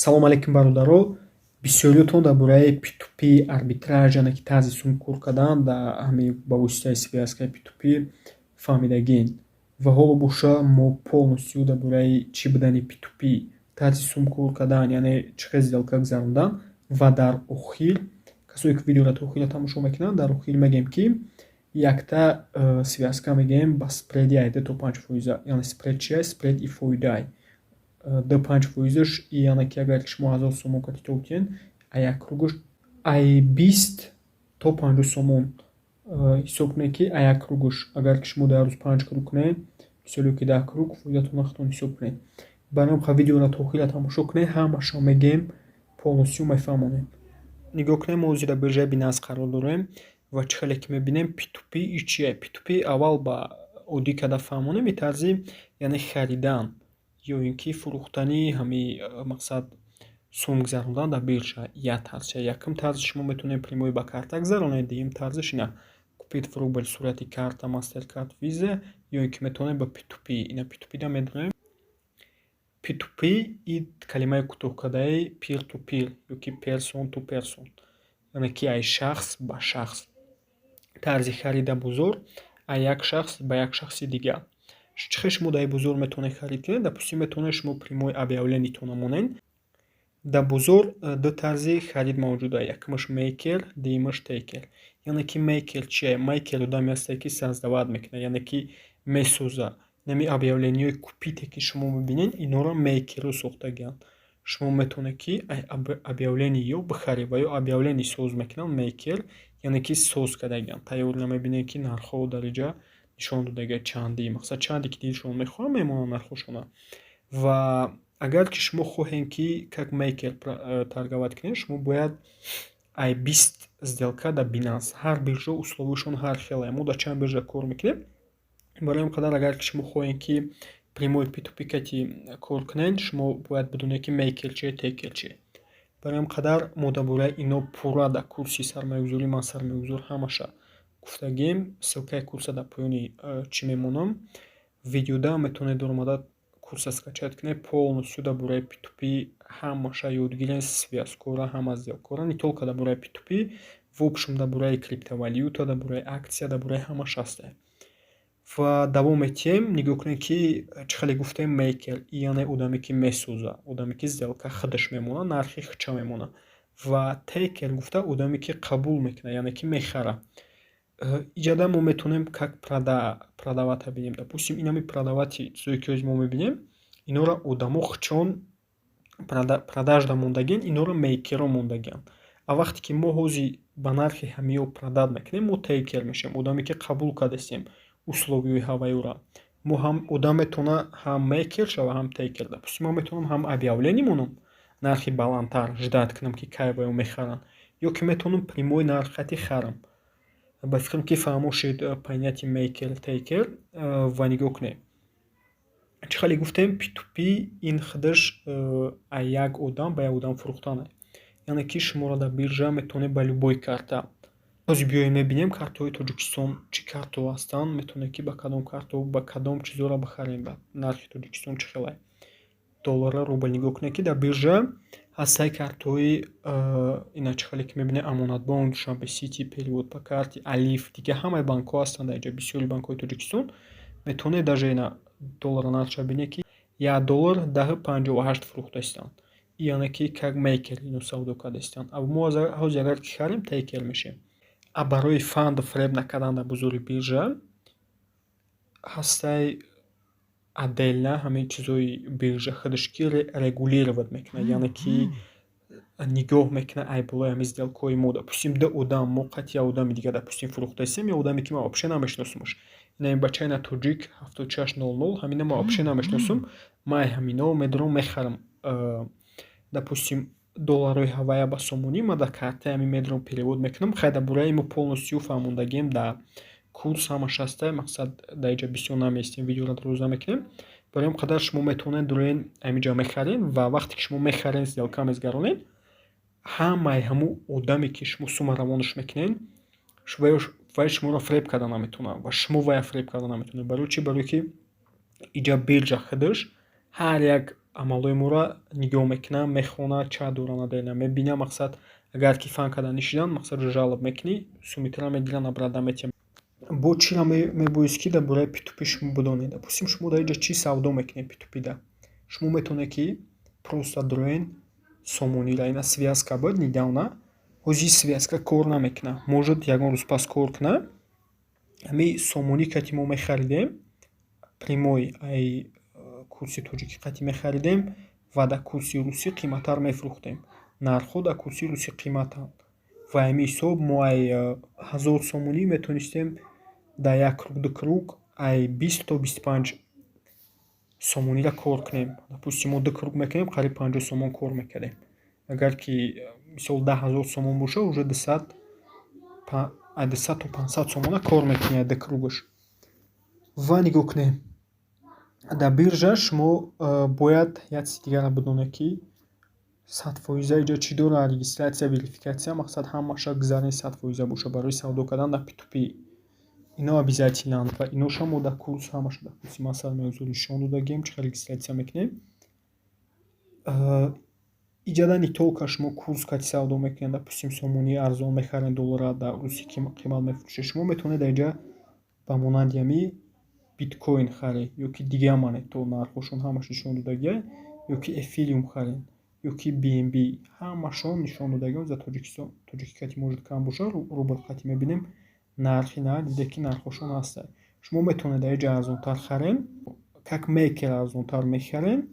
Салом алейкум, бародаро! Бисёриётон дар бораи P2P арбитраж, яъне ки тарзи сум кор кардан дар ҳамин ба воситаи связкаи P2P фаҳмидагин. Ва ҳоло боша, мо полностью дар бораи чӣ будани P2P, тарзи сум кор кардан, яъне чӣ хел сделка гузарондан ва дар охир, касое ки видеоро то охира тамошо мекунанд, дар охир мегӯем, ки якта связка мегӯем ба спреди ай 2 то 5%. Яъне спред чист? Спред и фоидаи 2-5 фоизаш, яъне ки агар шумо 1000 сомон капитал кунед, а як кругаш ай 20 то 50 сомон ҳисоб кунед, ки а як кругаш, агар ки шумо дар рӯз панҷ круг кунед, мисол, ё ки 10 круг, фоидатонро худтон ҳисоб кунед. Барои ҳам видеоро то охира тамошо кунед, ҳамаашро мегӯем, полностью мефаҳмонем. Нигоҳ кунед, мо ҳозир дар биржаи Binance қарор дорем ва чӣ хеле ки мебинем, P2P и чие? P2P аввал ба оддӣ карда фаҳмонем, и тарзи, яъне харидан ё ин ки фурӯхтани ҳамин, мақсад, сум гузарондан дар биржа як тарз. Якум тарзи, шумо метавонед прямой ба карта гузаронед, дуюм тарзиш ина купить в рубль сурати карта Mastercard, Visa, ё ин ки метавонед ба P2P. Ина P2P да медонем. P2P и калимаи кӯтоҳкардаи peer to peer ё ки person to person, яъне ки ай шахс ба шахс. Тарзи харида бозор аз як шахс ба як шахси дигар. Чӣ хел шумо дар ин бозор метавонед харид кунед? Допустим, метавонед шумо прямой объявлениятонро монед. Дар бозор ду тарзи харид мавҷуд аст. Якумаш мейкер, дуюмаш тейкер. Яъне ки мейкер чие? Мейкер одаме ҳасте, ки создавать мекунад, яъне ки месозад. Ҳамин объявлениҳои купите, ки шумо мебинед, инҳоро мейкерҳо сохтагианд. Шумо метавонед, ки объявление ё бихаред ва ё объявление соз мекунанд мейкер, яъне ки соз кардагианд. Тайёр мебинед, ки нархҳо дар инҷа нишон додагианд чанди, мақсад, чанде ки дилшон мехоҳад, мемонанд нархҳошона. Ва агар ки шумо хоҳем, ки как мейкер торговать кунед, шумо бояд ай 20 сделка дар Binance. Ҳар биржа условияшон ҳар хелае. Мо дар чанд биржа кор мекунем. Барои ин қадар, агар ки шумо хоҳем, ки прямой P2P кати кор кунед, шумо бояд бидонед, ки мейкер чие, тейкер чие. Барои ин қадар мо дар бораи ино пурра дар курси сармоягузорӣ «Ман сармоягузор» ҳамаша гуфтагием. Ссылкаи курса дар поёни чӣ мемонам видеода, метавонед омада курса скачать кунед, полностью дар бораи P2P ҳамаша ёд гиред, связкора, ҳама сделкора, не только дар бораи P2P, в общем дар бораи криптовалюта, дар бораи акция, дар бораи ҳамаш ҳастае. Ва давом медиҳем. Нигоҳ кунед, ки чӣ хеле гуфтем, мейкер, яъне одаме, ки месозад, одаме, ки сделка худаш мемонад, нархи худша мемонад. Ва тейкер гуфта одаме, ки қабул мекунад, яъне ки мехарад. Иҷода мо метавонем как продавата бинем. Допустим, инами продавати чизое, ки ҳози мо мебинем, инҳоро одамо худшон продажда мондагианд, инҳоро мейкерҳо мондагианд. А вақте ки мо ҳози ба нархи ҳамиҳо продать мекунем, мо тейкер мешавем, одаме, ки қабул кардастем условияҳои ҳавайёра. Мо ҳам одам метавонад ҳам мейкер шавад, ҳам тейкер. Допустим, ман метавонам ҳам объявление монам, нархи баландтар ждать кунам, ки кай ба ё мехаранд, ё ки метавонам прямой нарх хати харам. Ба фикрам, ки фаҳмо шуд понятие мейкер, тейкер. Ва нигоҳ кунед, чӣ хеле гуфтем, P2P ин худаш аз як одам ба як одам фурӯхтане, яъне ки шуморо дар биржа метавонед ба любой карта. Ҳозир биёем, мебинем картаҳои Тоҷикистон чӣ картаҳо ҳастанд, метавонед, ки ба кадом картаҳо, ба кадом чизҳоро бихарем, ба нархи Тоҷикистон чӣ хелае, доллара, рубл. Нигоҳ кунед, ки дар биржа ҳастаи картаҳои ина, чӣ хеле ки мебинед, Амонатбонк, Душанбе Сити, перевод по карте, Алиф, дигар ҳамаи банкҳо ҳастанд дар инҷа, бисёри банкҳои Тоҷикистон. Метавонед даже ина доллара нархша бинед, ки 1 доллар 10,58 фурӯхта истанд, яъне ки как мейкер ино савдо карда истанд. А мо ҳозир агар ки харем, тейкер мешавем. А барои фанду фиреб накардан дар бозори биржа ҳастаи отдельно ҳамин чизҳои биржа худаш, ки регулировать мекунад, яъне ки нигоҳ мекунад ай болои ҳамин сделкаҳои мо. Допустим, ду одам, мо қатъи як одами дигар, допустим, фурӯхта истем, ё одаме, ки ман вообще намешиносумаш. Ина ин бачаи на тоҷик 7600, ҳамина ман вообще намешиносум. Ман ҳамино медорам, мехарам, допустим, долларҳои ҳавая ба сомонӣ, ман дар картаи ҳамин медорам, перевод мекунам. Хай, дар бораи мо полностью фаҳмондагием дар курс, ҳамаш ҳастае. Мақсад, дар инҷа бисёр намеистем, видеоро дароз намекунем. Барои ҳам қадар шумо метавонед дуроен ҳаминҷа мехаред ва вақте ки шумо мехаред, сделка мезгаронед, ҳамаи ҳамун одаме, ки шумо сумма равонаш мекунед, вай шуморо фиреб карда наметавонад ва шумо вая фиреб карда наметавонед. Барои чӣ? Барое ки иҷа биржа худаш ҳар як Амалҳои моро нигоҳ мекунад, мехонад, ча дора, надора мебинад. Мақсад, агар ки фан карда нишидан, мақсад, жалоба мекунӣ, суммитро мегиранд, обратно метиҳанд. Бо чиро мебоист, ки дар бораи P2P шумо бидонед? Допустим, шумо дар инҷа чӣ савдо мекунед P2P-да? Шумо метавонед, ки просто дроен сомонира, ина связка буд недавно, ҳозир связка кор намекунад, может, ягон рӯз пас кор кунад. Ҳамин сомонӣ кати мо мехаридем, прямой ай курси тоҷикӣ қати мехаридем ва дар курси русӣ қиматтар мефурӯхтем. Нархҳо дар курси русӣ қиматанд ва ҳамин ҳисоб мо ай 1000 сомонӣ метавонистем дар як круг, ду круг ай 20 то 25 сомониро кор кунем. Допустим, мо ду круг мекунем, қариб 50 сомон кор мекардем. Агар ки, мисол, 10 000 сомон бошад, уже дусад, ай 200 то 500 сомона кор мекунӣ ай ду кругаш. Ва нигоҳ кунем, дар биржа шумо бояд як чизи дигарро бидонед, ки 100% иҷо чӣ дорад: регистрация, верификация. Мақсад, ҳамаша гузарани 100% бошад барои савдо кардан дар P2P. Ино обязательноанд ва иноша мо дар курс, ҳамаша дар курси ман сармоягузорӣ нишон додагием, чӣ хел регистрация мекунем. Иҷада не только шумо курс кати савдо мекунед, допустим, сомонии арзон мехаред, доллара дар русӣ қимат мефурӯшед. Шумо метавонед дар инҷа ба монанди ҳамин биткоин харед ё ки дигар монетаҳо, нархҳошон ҳамаш нишон додагиа, ё ки эфириум харед, ё ки BNB, ҳамашон нишон додагиа. За Тоҷикистон, тоҷикӣ кати может кам бошад, рубл қати мебинем нархи на диде, ки нархҳошон ҳастанд. Шумо метавонед дар инҷа арзонтар харед, как мейкер арзонтар мехаред,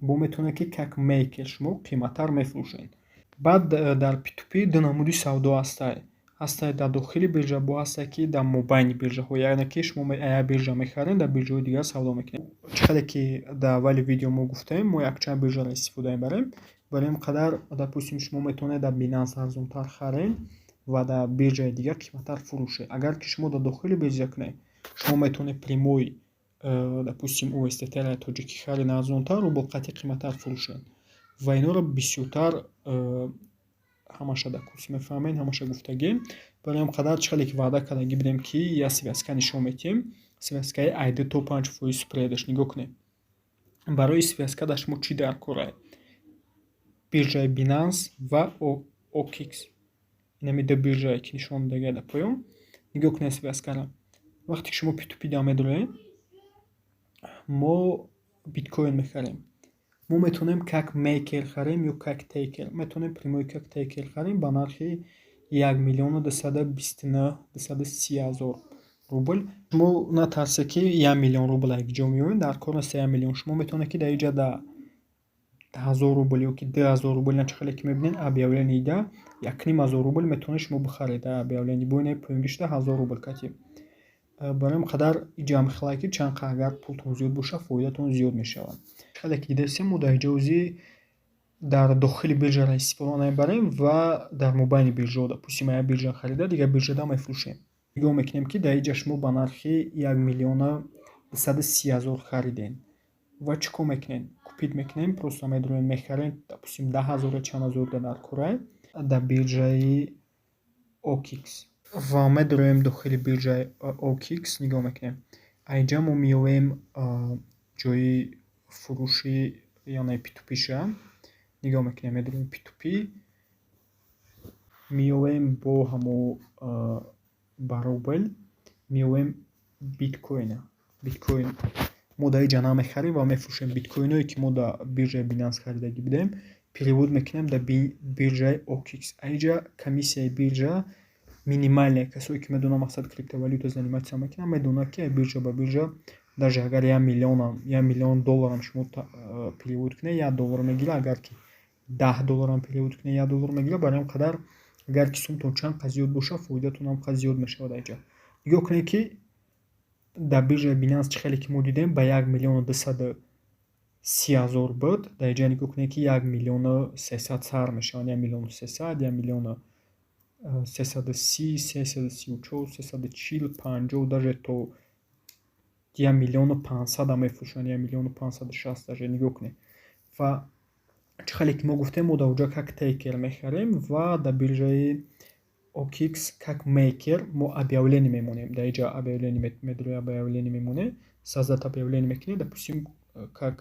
бо метавонед, ки как мейкер шумо қиматтар мефурӯшед. Баъд дар P2P ду намуди савдо ҳастанд. Ҳастае дар дохили биржа, бо ҳастае, ки дар мобайни биржаҳо, яъне ки шумо як биржа мехаред, дар биржаҳои дигар савдо мекунед. Чӣ қадар ки дар аввали видео мо гуфтем, мо якчанд биржаро истифода мебарем. Барои ин қадар, допустим, шумо метавонед дар Binance арзонтар харед ва дар биржаи дигар қиматтар фурӯшед. Агар ки шумо дар дохили биржа кунед, шумо метавонед прямой, допустим, USDT тоҷикӣ харед арзонтар, рубл қати қиматтар фурӯшед. Ва инҳоро бисёртар ҳамаша дар курс мефаҳмед, ҳамаша гуфтагем. Барои ҳам қадар, чӣ хеле ки ваъда кардагӣ будем, ки як связка нишон медиҳем, связкаи ай 2 то 5% спредаш. Нигоҳ кунед, барои связка дар шумо чӣ дар кор? Биржаи Binance ва OKX, инами ду биржае, ки нишон додагия дар поён. Нигоҳ кунед связкаро. Вақте ки шумо P2P да медоред, мо биткоин мехарем, мо метавонем как мейкер харем ё как тейкер. Метавонем прямой как тейкер харем ба нархи 1 229 230 000 рубл. Шумо натарсед, ки 1 миллион рубл як ҷо меояд, дар кор нест 1 миллион. Шумо метавонед, ки дар инҷа дар 1000 рубл ё ки 2000 рубл, на чӣ хеле ки мебинед объявление да, 1500 рубл метавонед шумо бихаред дар объявление. Бо ин поёнгишта 1000 рубл катиб. Барои ҳам қадар иҷа ҳам хелае, ки чанд қа агар пултон зиёд бошад, фоидатон зиёд мешавад. Хеле ки дидастем, мо дар инҷа ози дар дохили биржаро истифода намебарем ва дар мобайни биржаҳо, допустим, як биржа харида, дигар биржада мефурӯшем. Нигоҳ мекунем, ки дар инҷа шумо ба нархи 1 230 000 харидем ва чӣ кор мекунем? Купить мекунем, просто медроем, мехарем, допустим, 10 000 чанд ҳазор дар кора дар биржаи OKX ва медроем дохили биржаи OKX. Нигоҳ мекунем, инҷа мо меоем ҷои фурӯши, яъне P2P ша нигоҳ мекунем. Медроем P2P, меоем бо ҳамо ба рубл, меоем биткоина. Биткоин мо дар инҷа намехарем ва мефурӯшем. Биткоиное, ки мо дар биржаи Binance харидагӣ будем, перевод мекунем дар биржаи OKX. Инҷа комиссияи биржа минимальная. Касое ки медонанд, мақсад, криптовалюта заниматься мекунанд, медонанд, ки биржа ба биржа даже агар 1 миллионам, 1 миллион долларам шумо перевод кунед, 1 доллар мегирад. Агар ки 10 долларам перевод кунед, 1 доллар мегирад. Барои ҳам қадар, агар ки сумтон чанд қа зиёд бошад, фоидатон ҳам қа зиёд мешавад. Инҷа нигоҳ кунед, ки дар биржаи Binance, чӣ хеле ки мо дидем, ба 1 230 000 буд. Дар инҷа нигоҳ кунед, ки 1 300 000 сар мешаванд: 1 300 000, 1 330 000, 334 000, 340 000, 50, даже то 1 500 000 мефурӯшанд, 1 560 000 даже. Нигоҳ кунед. Ва чӣ хеле ки мо гуфтем, мо дар оҷа как тейкер мехарем ва дар биржаи OKX как мейкер мо объявление мемонем. Дар инҷа объявление медрои, объявление мемонем, создать объявление мекунем, допустим. Как,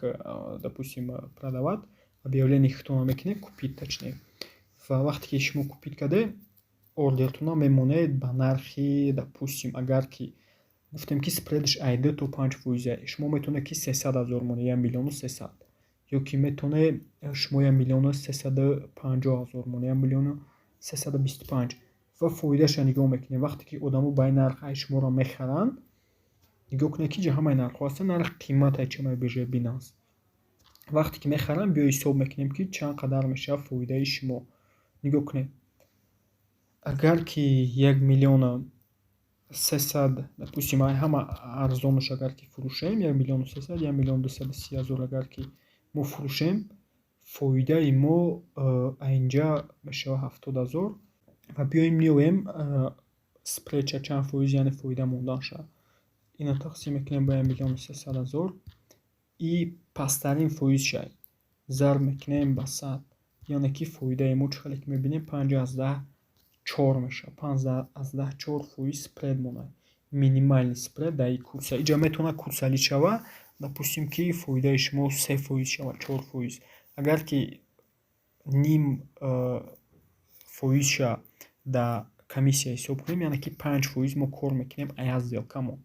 допустим, продавать объявление худтонро мекунед, купить точнее. Ва вақте ки шумо купить кардед, ордертонро мемонед ба нархи, допустим, агар ки гуфтем, ки спредаш ай 2 то 5 фоиза, шумо метавонед, ки 300 000 монед, 1 300 000, ё ки метавонед шумо 1 350 000 монед, 1 325 000. Ва фоидаашро нигоҳ мекунем. Вақте ки одамо ба ин нарх ай шуморо мехаранд, нигоҳ кунед, ки ҷа ҳамаи нархҳо ҳастанд, нарх қимат ай чамаи биржаи Binance. Вақте ки мехаранд, биё ҳисоб мекунем, ки чанд қадар мешавад фоидаи шумо. Нигоҳ кунед, агар ки 1 300 000, допустим, ай ҳама арзонаш агар ки фурӯшем, 1 300 000, 1 230 000 агар ки мо фурӯшем, фоидаи мо айнҷа мешавад 70 000. Ва биёем меоем спредша чанд фоиз, яъне фоида мондан шавад. Инро тақсим мекунем ба 1 300 000 и пасттарин фоизша зарб мекунем ба 100, яъне ки фоидаи мо, чӣ хеле ки мебинем, 5,4 мешавад. 5,4% спред монад, минимальный спред дар ин курса. Инҷа метавонад курсалӣ шавад, допустим, ки фоидаи шумо 3% шавад, 4%. Агар ки ним фоизша дар комиссия ҳисоб кунем, яъне ки 5% мо кор мекунем ай аз сделкамон.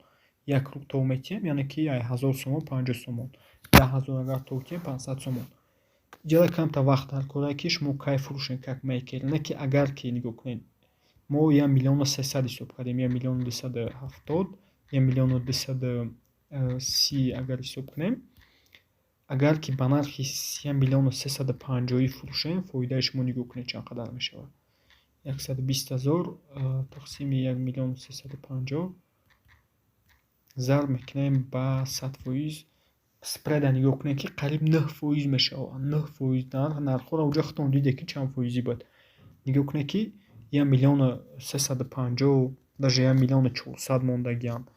Як руб то метиҳем, яъне ки ай 1000 сомон 50 сомон, 10 000 агар то тиҳем, 500 сомон. Иҷода камта вақт дар кора, ки шумо кай фурӯшем, как мейкер. Не ки агар ки нигоҳ кунед, мо 1 300 000 ҳисоб кардем, 1 270 000, 1 230 000 агар ҳисоб кунем, агар ки ба нархи 1 350 000 фурӯшем, фоидаи шумо, нигоҳ кунед, чанд қадар мешавад: 120 000 тақсими 1 350 000 зарб мекунем ба 100%. Спреда нигоҳ кунед, ки қариб 9% мешавад, 9%. Нархҳоро уҷа худтон дидед, ки чанд фоизӣ буд. Нигоҳ кунед, ки 1 350 000, даже 1 400 000 мондагианд.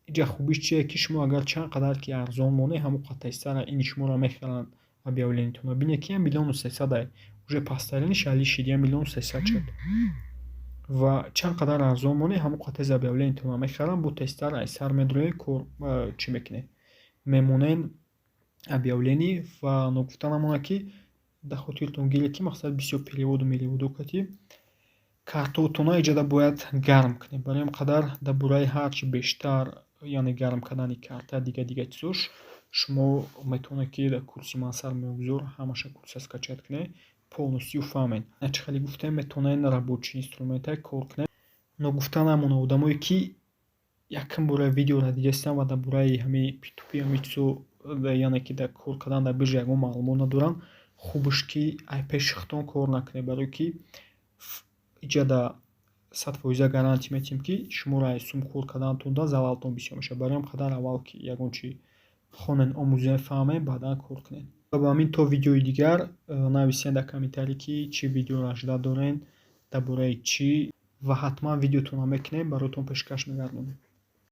Инҷа хубиш чие, ки шумо агар чанд қадар ки арзон монед, ҳамон қадр тезтар ини шуморо мехаранд объявлениятонро. Бинед, ки 1 300 000 ай, уже пасттариниш али шид, 1 300 000 шуд. Ва чанд қадар арзон монед, ҳамон қадр тез объявлениятонро мехаранд, бо тезтар ай сар медроед, кор чӣ мекунед, мемонед объявление. Ва ногуфта намонад, ки дар хотиртон гиред, ки мақсад бисёр переводу мереводу кати картотона иҷода бояд гарм кунед. Барои ҳам қадар дар бораи ҳарчи бештар, яъне гарм кардани карта, дига дига чизош, шумо метавонед, ки дар курси ман сармоягузор ҳамаша курса скачать кунед, полностью фаҳмед. Чӣ хеле гуфтем, метавонед рабочий инструмента кор кунед. Ногуфта намонад, одамое ки якум бора видеоро дидастанд ва дар бораи ҳамаи P2P, ҳамаи чизо, яъне ки дар кор кардан дар биржа ягон маълумот надоранд, хубаш ки ай пеши худтон кор накунед, барое ки иҷода 100% гарантия метиҳем, ки шуморо ай сум кор карданатонда залалтон бисёр мешавад. Барои ҳам қадар аввал ки ягон чи хонед, омӯзед, фаҳмед, баъдан кор кунед. Ва ба ҳамин то видеои дигар. Нависед дар комментарие, ки чӣ видеоро ожидать доред, дар бораи чӣ, ва ҳатман видеотонро мекунем, бароятон пешкаш мегардонем.